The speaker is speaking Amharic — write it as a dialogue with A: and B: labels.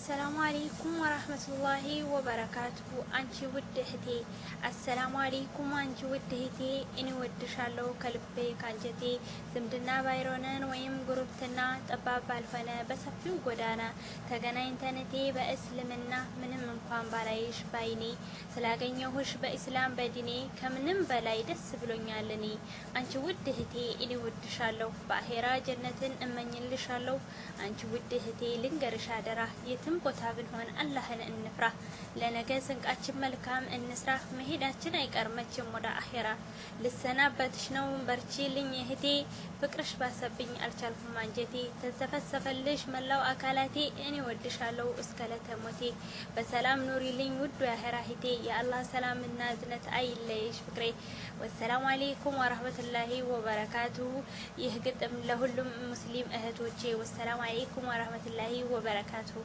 A: አሰላሙ አለይኩም ወራህመቱላሂ ወበረካቱሁ። አንቺ ውድ እህቴ፣ አሰላሙ አለይኩም አንቺ ውድ እህቴ፣ እኔ ወድሻለሁ ከልቤ ካንጀቴ። ዝምድና ባይሮነን ወይም ጉርብትና፣ ጠባብ ባልሆነ በሰፊው ጎዳና ተገናኝተን እህቴ በእስልምና፣ ምንም እንኳን ባላይሽ ባይኔ፣ ስላገኘሁሽ በኢስላም በዲኔ ከምንም በላይ ደስ ብሎኛል እኔ። አንቺ ውድ እህቴ፣ እኔ ወድሻለሁ፣ በአሄራ ጀነትን እመኝልሻለሁ። አንቺ ውድ እህቴ፣ ልንገርሽ አደራ፣ የትም ቦታ ብንሆን አላህን እንፍራ። ለነገ ስንቃችን መልካም እንስራ። መሄዳችን አይቀር መቼም ወደ አሄራ። ልሰናበትሽ ነው፣ በርቺልኝ እህቴ። ፍቅርሽ ባሰብኝ አልቻልኩም አንጀቴ። ተንሰፈሰፈልሽ መላው አካላቴ። እኔ ወድሻለሁ እስከ ለተሞቴ። በሰላም ኑሪልኝ ውዱ የአሄራ እህቴ። የአላህ ሰላምና እዝነት አይለይሽ ፍቅሬ። ወሰላሙ አለይኩም ወራህመቱላሂ ወበረካቱሁ። ይህ ግጥም ለሁሉም ሙስሊም እህቶቼ። ወሰላሙ አለይኩም ወራህመቱላሂ ወበረካቱሁ።